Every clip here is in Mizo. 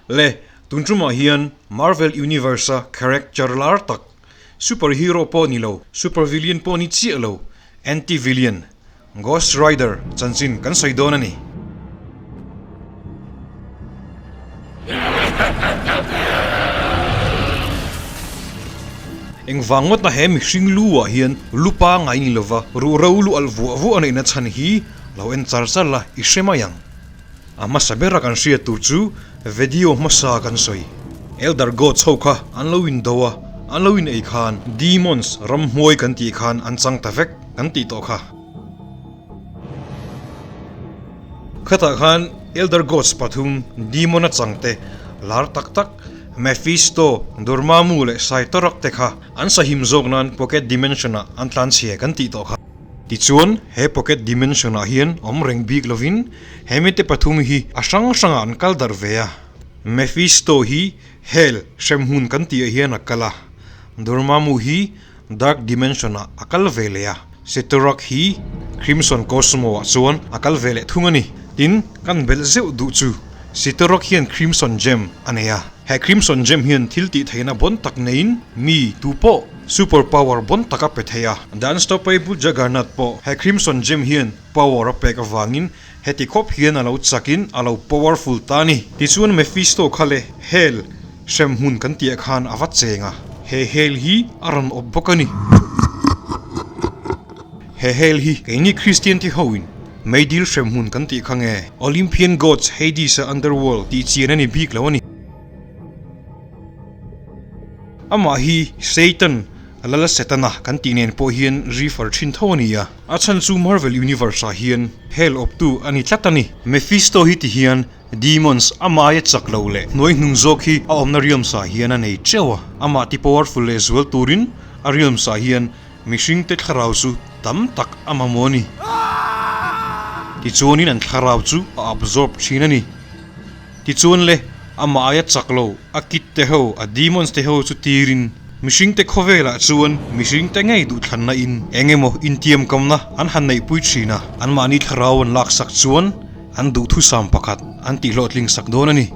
Le, tun tumah hian Marvel Universe-a character lar tak, superhero pawh ni lo, supervillain pawh ni chiah lo, anti-villain, Ghost Rider chanchin kan sawi dawn a ni. Engvang ngawtna he mihring lu ah hian lu pangai ni lova ruhro lu alh vuah vuah a neihna chhan hi lo en char char la i hre mai ang. A hmasa bera kan hriat tur chu video hmasa kan sawi. Elder Gods ho kha an lo indo a, an lo in ei khan Demons ramhmuai kan tih khan an chang ta vek kan tih tawh kha. Khatah khan Elder Gods pathum Demon a changte lar tak tak Mephisto, Dormammu leh Cyttorak te kha an sahim zawk nan Pocket Dimension ah an tlanchhia kan tih tawh kha. Tichuan, he pocket dimension ah hian awm reng bik lovin he mite pathum hi a hrang hrangah an kal darh ve a. Mephisto hi Hell, hremhmun kan tih ah hian a kal a, Dormammu hi Dark Dimension ah a kal ve leh a, Cyttorak hi Crimson Cosmo ah chuan a kal ve leh thung a ni. Tin, kan belh zeuh duh chu Cyttorak hian Crimson Gem a nei a, he Crimson Gem hian thil tih theihna bon tak neiin mi tu pawh Super power bon tak a pe thei a, The Unstoppable Juggernaut pawh he Crimson Gem hian power a pek avangin heti khawp hian a lo chakin a lo powerful ta a ni. Tichuan Mephisto kha le Hell hremhmun kan tih ah khan a va cheng a, he Hell hi a rawn awp bawk a ni. He Hell hi keini Kristian te hoin meidil hremhmun kan tih kha nge Olympian Gods Hades-a Underworld tih chian a ni bik lo a ni. Amah hi Satan, Lala Setana kan tih nen pawh hian refer thin tho a ni a, a chhan chu Marvel Universe ah hian Hell awptu a ni tlat a ni. Mephisto hi ti hian Demons amah aia chak lo leh hnuai hnung zawk hi a awmna realms ah hian a nei teuh a, amah ti powerful leh zual turin a realms ah hian mihring te thlarau chu tam tak a mamawh a ni. Tichuanin an thlarau chu a absorb thin a ni. Tichuan le, amah aia chak lo, a kit te ho, a demons te ho chu tirin, mihring te khawvelah chuan mihring te ngei duhthlanna in eng emaw intiamkamna an han neihpui thin a, anmahni thlarau an laksak chuan an duhthusam pakhat an tihhlawhtling sak dawn a ni.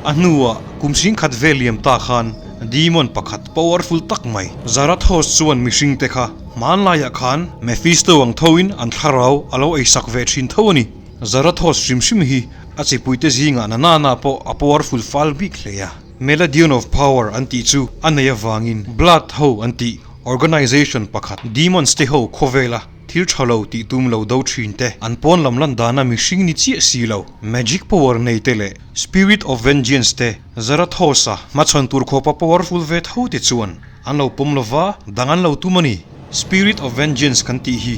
A hnuah kum singkhat vel liam ta khan demon pakhat powerful tak mai Zarathos chuan mihring te kha hmanlaiah khan Mephisto ang thoin an thlarau a lo eisak ve thin tho a ni. Zarathos hrim hrim hi a chipuite zingah na nana pawh a powerful fal bik hle a. Meladion of Power an tih chu a nei avangin Blood ho an tih organization pakhat demons te ho khawvela Thil tha lo tih tum lo do thin te, an pawn lam lan dana mihring ni chiah si lo, magic power nei te leh spirit of vengeance te Zarathosa hmachhawn tur khawpa powerful ve tho te chuan an lo pawm lova, dang an lo tum a ni. Spirit of vengeance kan tih hi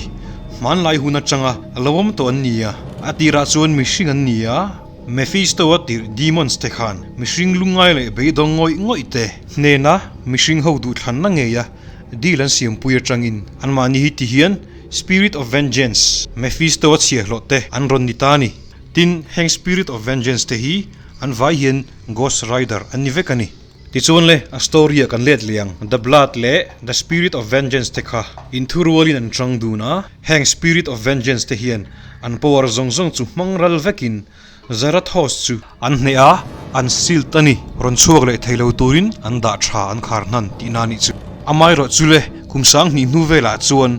hmanlai hun atanga lo awm tawh an ni a, a tirah chuan mihring an ni a, Mephisto a tirh demons te khan mihring lungngai leh beidawng ngawih ngawih te hnena mihring ho duhthlanna ngeia Deal an siampui atangin anmahni hi ti hian Spirit of Vengeance, Mephisto a chhiahhlawh te an rawn ni ta a ni. Tin, heng Spirit of Vengeance te hi an vai hian Ghost Rider an ni vek a ni. Tichuan le, a story ah kan let leh ang. The Blood leh The Spirit of Vengeance te kha inthurualin an chang dun a, heng Spirit of Vengeance te hian an power zawng zawng chu hmang ral vekin Zarathos chu an hneh a, an silt a ni. Rawn chhuak leh thei lo turin an dah tha an khar hnan tihna a nih chu. Amaherawh chu le, kum 2000 hnu velah chuan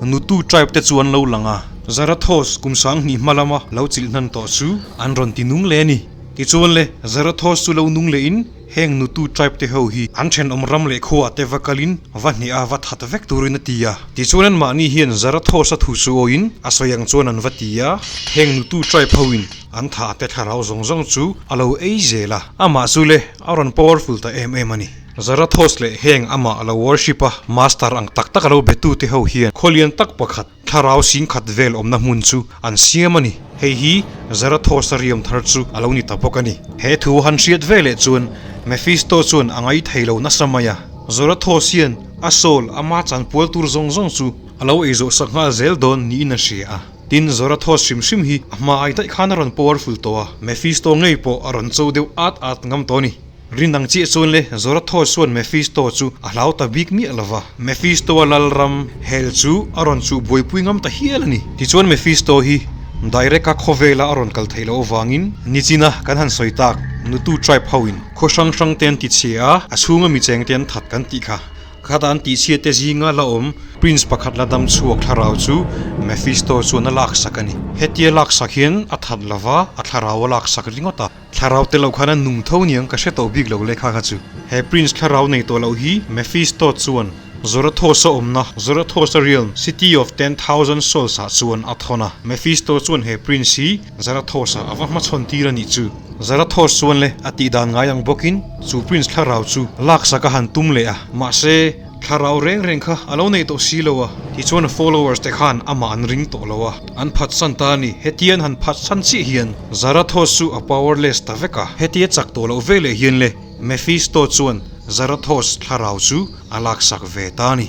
Nutu tribe te chu an lo lang a, Zarathos kum 2000 hma lama lo chilh hnan tawh chu an rawn ti nung leh a ni. Tichuan le, Zarathos chu lo nung lehin Heng nutu tribe te ho hi an thenawm ram leh khuaah te va kalin va hneh a va that vek turin a ti a. Tichuan an mahni hian Zarathos a thu chu awiin a sawi ang chuan an va ti a. Heng nutu tribe ho in an thah te thlarau zawng zawng chu a lo ei zel a. Amah chu le a rawn powerful ta em em a ni. Zarathos leh heng amah a lo worship a, master ang tak tak a lo betu te ho hian khawlian tak pakhat, Thlarau singkhat vel awmna hmun chu an siam a ni. Hei hi Zarathosa riam thar chu a lo ni ta bawk a ni. He thu han hriat ve leh chuan Mephisto chuan a ngai thei lo nasa mai a. Zarathos hian a soul ama chanpual tur zawng zawng chu a lo ei zawh sak nghal zel dawn niin a hria a. Tin, Zarathos hrim hrim hi a hma ai daih khan a rawn powerful tawh a, Mephisto ngei pawh a rawn cho deuh at at ngam tawh a ni. Rin ang chiah chuan le, Zorathos chuan Mephisto chu a hlau ta bik miah lo va. Mephisto-a lalram hel chu a rawn chuh buaipui ngam ta hial a ni. Tichuan Mephisto hi Direct a khawvela a rawn kal theih loh avangin nichina kan han sawi tak Nutu tribe ho in khaw hrang hrang te an ti chhia a, a chhunga mi cheng te an that kan tih kha. Khata an tihchhia te zinga la awm Prince pakhat la dam chhuak thlarau chu Mephisto chuan a laksak a ni. Hetia laksak hian a that lova a thlarau a laksak ringawt a. Thlarau te lo khan a nung tho niang ka hre tawh bik lo lehkha kha chu. He Prince thlarau nei tawh loh hi Mephisto chuan Zorathos-a awmna Zorathos-a realm, City of 10,000 Souls-ah chuan a thawn a. Mephisto chuan he Prince hi Zarathos-ah a va hmachhawn tir a nih chu. Zarathos chuan le a tih dan ngai ang bawkin chu Prince thlarau chu laksak a han tum leh a, mahse thlarau reng reng kha a lo nei tawh si lo a. Tichuan a followers te khan amah an ring tawh lo a, an phatsan ta a ni. Hetia an han phatsan chiah hian Zarathos chu a powerless ta vek a. Hetia chak tawh loh veleh hian le Mephisto chuan Zarathos thlarau chu a laksak ve ta a ni.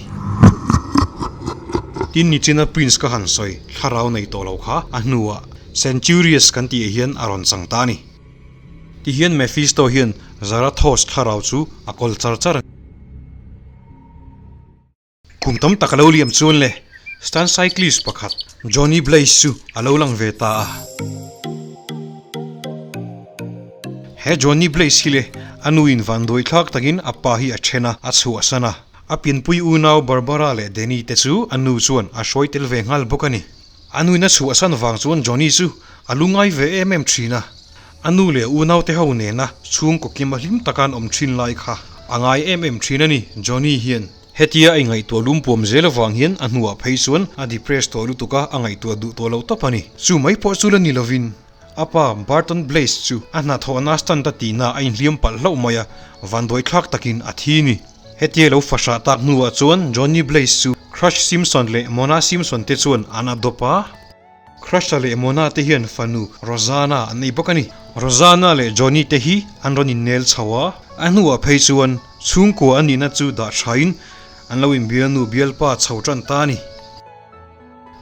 Tin nichina Prince ka han sawi thlarau nei tawh lo kha a hnuah Centurious kan tih ah hian a rawn chang ta a ni. Tihian Mephisto hian Zarathos thlarau chu a kawl char char a ni. Kum tam tak a lo liam chuan le stunt cyclist pakhat Johnny Blaze chu a lo lang ve ta a. He Johnny Blaze hi le a nuin vanduai thlak takin a pa hi a then a, a chhuahsan a. A pianpui unau Barbara leh Danny te chu a nu chuan a hruai tel ve nghal bawk a ni. A nuin a chhuahsan vang chuan Johnny chu a lu ngai ve em em thin a, a nu leh unaute ho nena chhungkaw kima hlim taka an awm thin lai kha a ngai em em thin a ni, Johnny hian. Hetia a ingaihtuah lum puam zel avang hian a hnuah phei chuan a depressed tawh lutuk a, a ngaihtuah duh tawh lo tawp a ni. Chu mai pawh chu la ni lovin a pa Barton Blaze chu a hnathawhna stunt a tihna a inhliam palh hlauh mai a, vanduai thlak takin a thi ni. Hetia lo fahrah tak hnuah chuan Johnny Blaze chu Crush Simpson leh Mona Simpson te chuan an adopt a. Crush-a leh Mona te hian fanu Rosanna an nei bawk a ni. Rosanna leh Johnny te hi an rawn innel chho a, a hnuah phei chuan chhungkua a nihna chu dah thain an lo inbialnu bialpa chho tan ta a ni.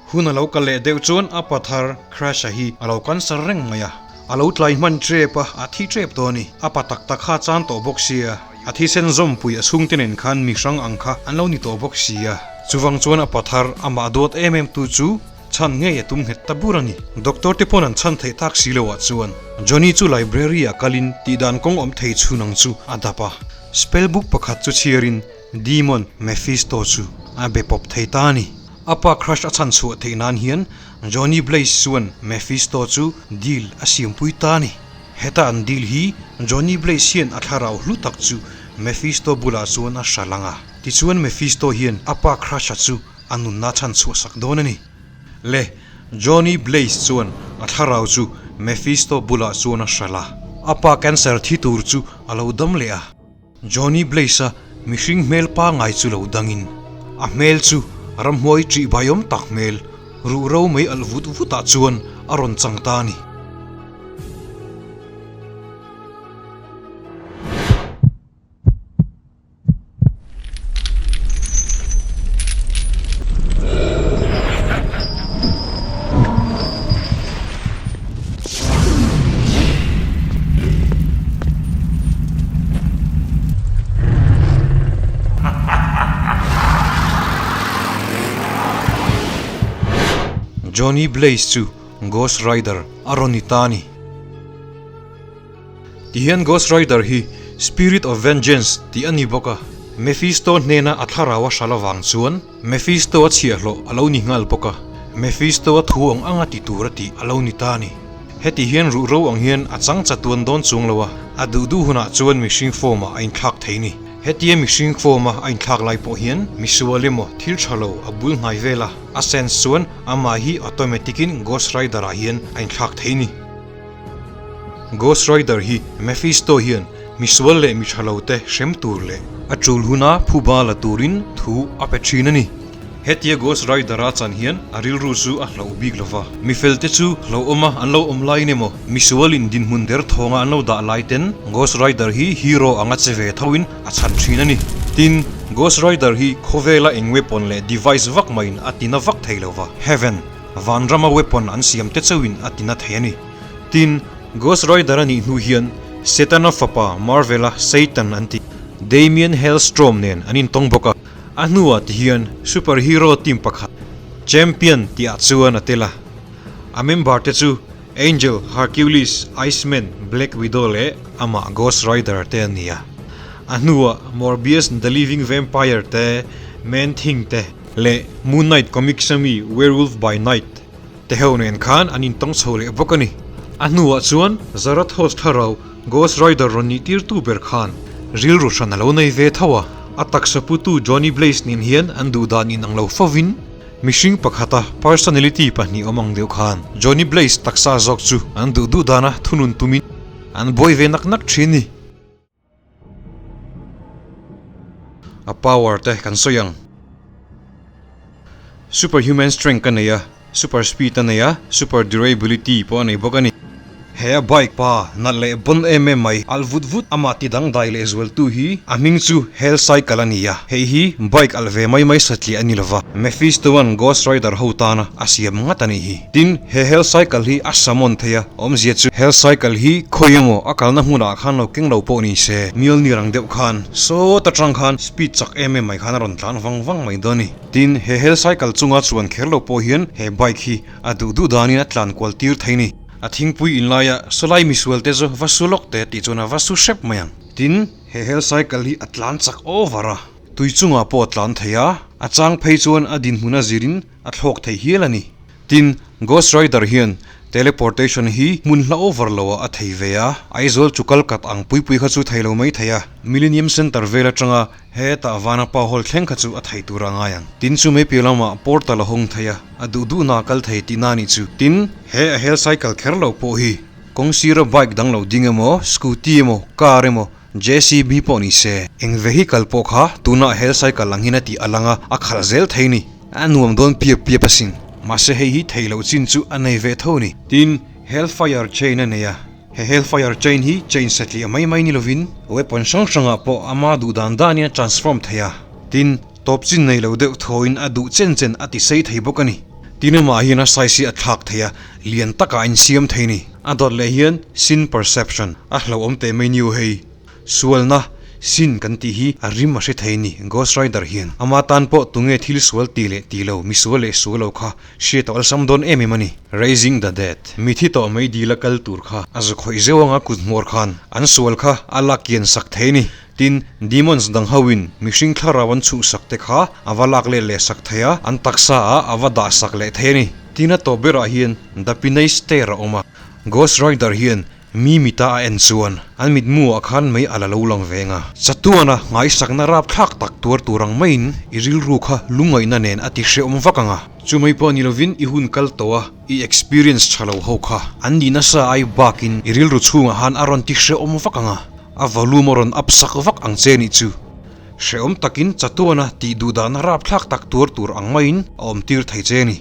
Hun a lo kal leh deuh chuan a pa thar Crush-a hi a lo cancer reng mai a, a lo tlai hman tep a, a thi tep tawh a ni. A pa tak tak kha a chan tawh bawk sia, a thisen zawmpui a chhungte nen khan mi hrang ang kha an lo ni tawh bawk sia. Chuvang chuan a pa thar amah duat em em tu chu chhan ngei a tum nghet ta bur a ni. Doctor te pawn an chhan theih tak si lo ah chuan Johnny chu library ah kalin tihdan kawng awm thei chhun ang chu a dap a, spell book pakhat chu chhiarin Demon Mephisto chu a be pawp thei ta a ni. A pa crush a chhan chhuah theih nan hian Johnny Blaze chuan Mephisto chu deal a siampui ta a ni. Heta an deal hi Johnny Blaze hian a thlarau hlu tak chu Mephisto bulah chuan a hral ang a. Tichuan Mephisto hian a pa crush-a chu a nunna chhan chhuah sak dawn a ni. Le, Johnny Blaze chuan a thlarau chu Mephisto bulah chuan a hral a. A pa cancer thi tur chu a lo dam leh a. Johnny Blaze-a mihring hmel pangai chu lo dangin, a hmel chu ramhuai ṭih baiawm tak hmel ruhro mei alh vut vutah chuan a rawn chang ta a ni. Johnny Blaze chu Ghost Rider a rawn ni ta a ni. Tihian Ghost Rider hi Spirit of Vengeance tih a ni bawk a, Mephisto hnena a thlarau a hral avang chuan Mephisto a chhiahhlawh a lo ni nghal bawk a, Mephisto a thu ang anga ti tur a tih a lo ni ta a ni. Heti hian ruhro ang hian a chang chatuan dawn chuang lo a, a duh duh hunah chuan mihring form ah a inthlak thei ni. Hetia mihring form a a inthlak lai pawh hian misual emaw thil tha lo a bul hnai vel a, a sense chuan amah hi automatic in Ghost Rider ah hian a inthlak thei ni. Ghost Rider hi Mephisto hian misual leh mi tha lo te hrem tur leh a tul huna phuba la turin thu a pe thin a ni. Hetia Ghost Rider a chan hian a rilru chu a hlauh bik lo va, mifel te chu hlauhawma an lo awm laiin emaw, misualin dinhmun der thawnga an lo dah lai ten Ghost Rider hi hero anga che ve thoin a chhan thin a ni. Tin, Ghost Rider hi khawvela eng weapon leh device vak maiin a tina vak thei lo va, Heaven, Vanrama weapon an siam te chauhin a tina thei a ni. Tin, Ghost Rider a nih hnu hian Setana fapa Marvel-a Satan an tih Damien Hellstrom nen an intawng bawk a. A hnuah ti hian superhero team pakhat Champion tihah chuan a tel a. A member te chu Angel, Hercules, Iceman, Black Widow leh amah Ghost Rider te an ni a. A hnuah Morbius the Living Vampire te, Man Thing te leh Moon Knight comics ami Werewolf by Night te ho nen khan an intawng chho leh bawk a ni. A hnuah chuan Zarathos thlarau Ghost Rider rawn nih tirtu ber khan rilru hran a lo nei ve tho a, a taksa putu Johnny Blaze nen hian an duh dan inang lo fovin mihring pakhata personality pahnih awm ang deuh khan Johnny Blaze taksa zawk chu an duh duh dana thunun tumin an buai ve nak nak thin ni. A power te kan sawi ang. Superhuman strength a nei a, super speed a nei a, super durability pawh a nei bawk a ni. He a bike pa nalh leh bon em em mai, alh vut vut amah ti dangdai leh zualtu hi a hming chu Hell Cycle a ni a, hei hi bike alh ve mai mai satliah a ni lova, Mephisto-a'n Ghost Rider ho tana a siam ngat a nih hi. Tin, he Hell Cycle hi a summon thei a, awmzia chu Hell Cycle hi khawi emaw a kalna hmunah khan lo keng lo pawh ni se, Mjolnir ang deuh khan sawt atang khan speed chak em em mai khan a rawn tlan vang vang mai dawn a ni. Tin, he Hell Cycle chunga chuan kher lo pawh hian he bike hi a duh duh danin a tlan kual tir thei a ni. A thingpui inlaia sawlai misual te chu va su lawk teh tih chuan a va su hrep mai ang. Tin, he Hell Cycle hi a tlan chak over a, tui chungah pawh a tlan thei a, a chang phei chuan a dinhmun a zirin a thlawk thei hial a ni. Tin, Ghost Rider hian teleportation hi hmun hla over lo ah a thei ve a, Aizawl chu kal kat ang pui pui kha chu thei lo mai thei a, Millennium Centre vel atanga hetah Vanapa Hall thleng kha chu a thei tur a ngai ang. Tin, chu mai piah lamah portal a hawng thei a, a duh duhna a kal thei tihna a nih chu. Tin, he a hel cycle kher lo pawh hi kawng sira bike dang lo ding emaw, scooty emaw, car emaw, JCB pawh ni se, eng vehicle pawh kha tunah hel cycle ang hian a tih a lang a, a khalh zel thei ni. A nuam dawn piap piap asin. Mahse hei hi thei loh chin chu a nei ve tho ni. Tin, Hellfire chain a nei a, he Hellfire chain hi chain satliah mai mai ni lovin weapon hrang hrangah pawh ama duh dan danin a transform thei a. Tin, tawp chin nei lo deuh thawin a duh chen chen a ti sei thei bawk a ni. Tin, amah hian a size hi a thlak thei a, lian takah a insiam thei ni. A dawt leh hian sin perception a hlauhawm teh mai niu hei. Sualna, sin kan tih hi a rim a hre thei ni Ghost Rider hian. Ama tan pawh tunge thil sual ti leh ti lo, mi sual leh sual lo kha hriat a awlsam dawn em em a ni. Raising the Dead, mi thi tawh mai dila kal tur kha a zu khawih zeuh anga kut hmuar khan an sual kha a lak kian sak thei ni. Tin, demons dang hoin mihring thlarau an chhuhsak te kha a va lak let leh sak thei a, an taksa ah a va dah sak leh thei a ni. Tin a tawp berah hian The Pinay Stair a awm a, Ghost Rider hian mi mita a en chuan an mitmu ah khan mei a la lo lang veng a. Chatuana ngaisakna rapthlak tak tuar tur ang maiin i rilru kha lungngaihna nen a ti hrehawm vak ang a. Chumai pawh ni lovin i hun kal tawh a, i experience tha lo ho kha an ni nasa ai bakin i rilru chhungah han a rawn ti hrehawm vak ang a, a volume a rawn up sak vak ang che nih chu. Hrehawm takin chatuana tih duhdahna rapthlak tak tuar tur ang maiin a awm tir thei che ni.